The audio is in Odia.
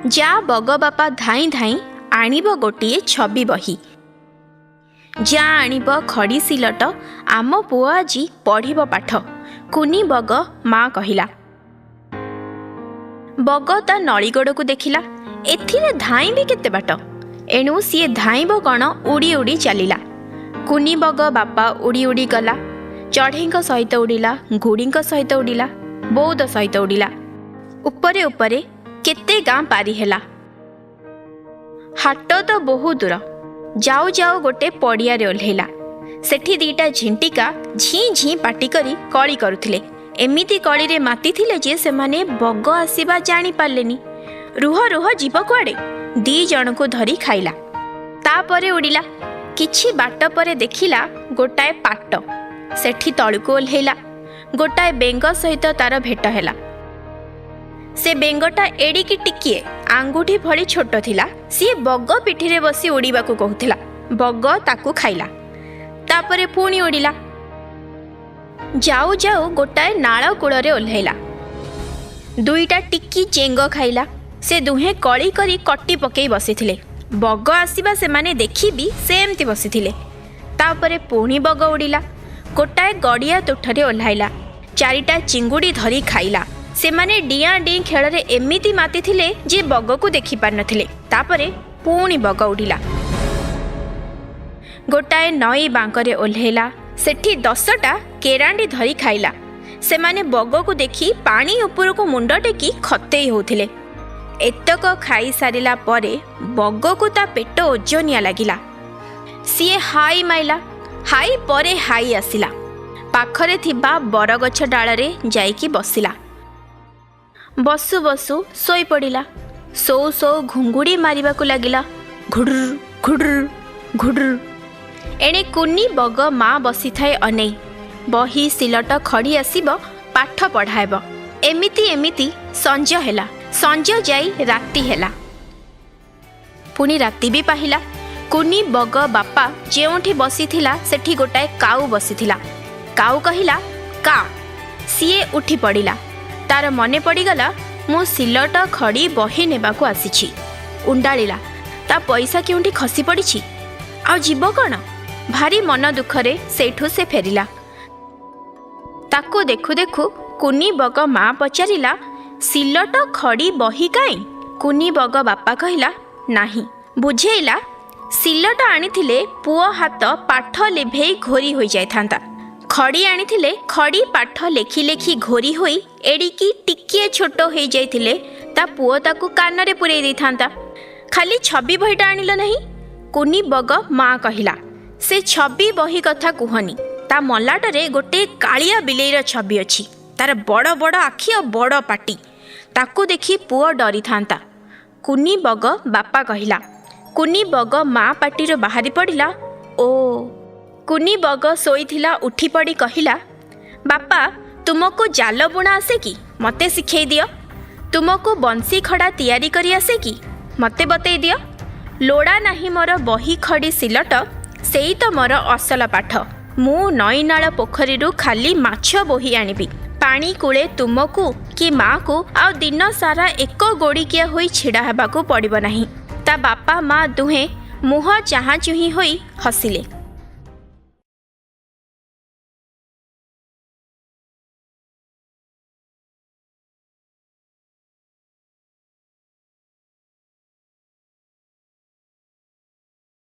ଯା ବଗ ବାପା ଧାଇଁ ଧାଇଁ ଆଣିବ ଗୋଟିଏ ଛବି ବହି, ଯା ଆଣିବ ଖଡ଼ି ସିଲଟ, ଆମ ପୁଅ ଆଜି ପଢ଼ିବ ପାଠ, କୁନି ବଗ ମା କହିଲା। ବଗ ତା ନଳିଗୋଡ଼କୁ ଦେଖିଲା, ଏଥିରେ ଧାଇଁବି କେତେ ବାଟ? ଏଣୁ ସିଏ ଧାଇଁବ କ'ଣ, ଉଡ଼ି ଉଡ଼ି ଚାଲିଲା। କୁନି ବଗ ବାପା ଉଡ଼ି ଉଡ଼ି ଗଲା, ଚଢ଼େଇଙ୍କ ସହିତ ଉଡ଼ିଲା, ଘୁଡ଼ିଙ୍କ ସହିତ ଉଡ଼ିଲା, ବଉଦ ସହିତ ଉଡ଼ିଲା। ଉପରେ ଉପରେ କେତେ ଗାଁ ପାରି ହେଲା। ହାଟ ତ ବହୁ ଦୂର। ଯାଉ ଯାଉ ଗୋଟେ ପଡ଼ିଆରେ ଓହ୍ଲେଇଲା। ସେଠି ଦିଟା ଝିଣ୍ଟିକା ଝିଁ ଝିଁ ପାଟି କରି କଳି କରୁଥିଲେ। ଏମିତି କଳିରେ ମାତିଥିଲେ ଯେ ସେମାନେ ବଗ ଆସିବା ଜାଣିପାରିଲେନି। ରୁହ ରୁହ, ଯିବ କୁଆଡ଼େ? ଦି ଜଣଙ୍କୁ ଧରି ଖାଇଲା। ତାପରେ ଉଡ଼ିଲା। କିଛି ବାଟ ପରେ ଦେଖିଲା ଗୋଟାଏ ପାଟ। ସେଠି ତଳକୁ ଓହ୍ଲେଇଲା। ଗୋଟାଏ ବେଙ୍ଗ ସହିତ ତାର ଭେଟ ହେଲା। ସେ ବେଙ୍ଗଟା ଏଡ଼ିକି ଟିକିଏ, ଆଙ୍ଗୁଠି ଭଳି ଛୋଟ ଥିଲା। ସିଏ ବଗ ପିଠିରେ ବସି ଉଡ଼ିବାକୁ କହୁଥିଲା। ବଗ ତାକୁ ଖାଇଲା। ତାପରେ ପୁଣି ଉଡ଼ିଲା। ଯାଉ ଯାଉ ଗୋଟାଏ ନାଳ କୂଳରେ ଓହ୍ଲେଇଲା। ଦୁଇଟା ଟିକି ଚେଙ୍ଗ ଖାଇଲା। ସେ ଦୁହେଁ କଳି କରି କଟି ପକେଇ ବସିଥିଲେ। ବଗ ଆସିବା ସେମାନେ ଦେଖିବି ସେମିତି ବସିଥିଲେ। ତାପରେ ପୁଣି ବଗ ଉଡ଼ିଲା। ଗୋଟାଏ ଗଡ଼ିଆ ତୁଠରେ ଓହ୍ଲାଇଲା। ଚାରିଟା ଚିଙ୍ଗୁଡ଼ି ଧରି ଖାଇଲା। ସେମାନେ ଡିଆଁ ଡିଁ ଖେଳରେ ଏମିତି ମାତିଥିଲେ ଯେ ବଗକୁ ଦେଖିପାରିନଥିଲେ। ତାପରେ ପୁଣି ବଗ ଉଡ଼ିଲା। ଗୋଟାଏ ନଈ ବାଙ୍କରେ ଓହ୍ଲେଇଲା। ସେଠି 10ଟା କେରାଣ୍ଡି ଧରି ଖାଇଲା। ସେମାନେ ବଗକୁ ଦେଖି ପାଣି ଉପରକୁ ମୁଣ୍ଡ ଟେକି ଖତେଇ ହେଉଥିଲେ। ଏତକ ଖାଇସାରିଲା ପରେ ବଗକୁ ତା ପେଟ ଓଜନିଆ ଲାଗିଲା। ସିଏ ହାଇ ମାଇଲା। ହାଇ ପରେ ହାଇ ଆସିଲା। ପାଖରେ ଥିବା ବରଗଛ ଡାଳରେ ଯାଇକି ବସିଲା। ବସୁ ବସୁ ଶୋଇପଡ଼ିଲା। ଶୋଉ ଶୋଉ ଘୁଙ୍ଗୁଡ଼ି ମାରିବାକୁ ଲାଗିଲା, ଘୁଡୁର୍ ଘୁଡୁର୍ ଘୁଡୁର୍। ଏଣେ କୁନି ବଗ ମା ବସିଥାଏ ଅନେଇ, ବହି ସିଲଟ ଖଡ଼ି ଆସିବ, ପାଠ ପଢ଼ା ହେବ। ଏମିତି ଏମିତି ସଞ୍ଜ ହେଲା। ସଞ୍ଜ ଯାଇ ରାତି ହେଲା। ପୁଣି ରାତି ବି ପାହିଲା। କୁନି ବଗ ବାପା ଯେଉଁଠି ବସିଥିଲା ସେଠି ଗୋଟାଏ କାଉ ବସିଥିଲା। କାଉ କହିଲା କା। ସିଏ ଉଠି ପଡ଼ିଲା। ତାର ମନେ ପଡ଼ିଗଲା, ମୁଁ ସିଲଟ ଖଡ଼ି ବହି ନେବାକୁ ଆସିଛି। ଉଣ୍ଡାଳିଲା, ତା ପଇସା କେଉଁଠି ଖସି ପଡ଼ିଛି। ଆଉ ଯିବ କ'ଣ? ଭାରି ମନ ଦୁଃଖରେ ସେଇଠୁ ସେ ଫେରିଲା। ତାକୁ ଦେଖୁ ଦେଖୁ କୁନି ବଗ ମା ପଚାରିଲା, ସିଲଟ ଖଡ଼ି ବହି କାଇଁ? କୁନି ବଗ ବାପା କହିଲା, ନାହିଁ। ବୁଝେଇଲା, ସିଲଟ ଆଣିଥିଲେ ପୁଅ ହାତ ପାଠ ଲିଭେଇ ଘୋରି ହୋଇଯାଇଥାନ୍ତା। ଖଡ଼ି ଆଣିଥିଲେ ଖଡ଼ି ପାଠ ଲେଖି ଲେଖି ଘୋରି ହୋଇ ଏଡ଼ିକି ଟିକିଏ ଛୋଟ ହୋଇଯାଇଥିଲେ ତା ପୁଅ ତାକୁ କାନରେ ପୂରେଇ ଦେଇଥାନ୍ତା। ଖାଲି ଛବି ବହିଟା ଆଣିଲ ନାହିଁ? କୁନି ବଗ ମା କହିଲା, ସେ ଛବି ବହି କଥା କୁହନି। ତା ମଲାଟରେ ଗୋଟେ କାଳିଆ ବିଲେଇର ଛବି ଅଛି। ତାର ବଡ଼ ବଡ଼ ଆଖି ଆଉ ବଡ଼ ପାଟି। ତାକୁ ଦେଖି ପୁଅ ଡରିଥାନ୍ତା, କୁନି ବଗ ବାପା କହିଲା। କୁନି ବଗ ମା ପାଟିରୁ ବାହାରି ପଡ଼ିଲା, ଓ। କୁନି ବଗ ଶୋଇଥିଲା, ଉଠି ପଡ଼ି କହିଲା, ବାପା, ତୁମକୁ ଜାଲ ବୁଣା ଆସେ କି? ମୋତେ ଶିଖେଇ ଦିଅ। ତୁମକୁ ବଂଶୀ ଖଡ଼ା ତିଆରି କରି ଆସେ କି? ମୋତେ ବତେଇ ଦିଅ। ଲୋଡ଼ା ନାହିଁ ମୋର ବହି ଖଡ଼ି ସିଲଟ, ସେଇ ତ ମୋର ଅସଲ ପାଠ। ମୁଁ ନଈନାଳ ପୋଖରୀରୁ ଖାଲି ମାଛ ବୋହି ଆଣିବି। ପାଣି କୂଳେ ତୁମକୁ କି ମାଆକୁ ଆଉ ଦିନ ସାରା ଏକ ଗୋଡ଼ିକିଆ ହୋଇ ଛିଡ଼ା ହେବାକୁ ପଡ଼ିବ ନାହିଁ। ତା ବାପା ମା ଦୁହେଁ ମୁହଁ ଚାହାଁଚୁହିଁ ହୋଇ ହସିଲେ।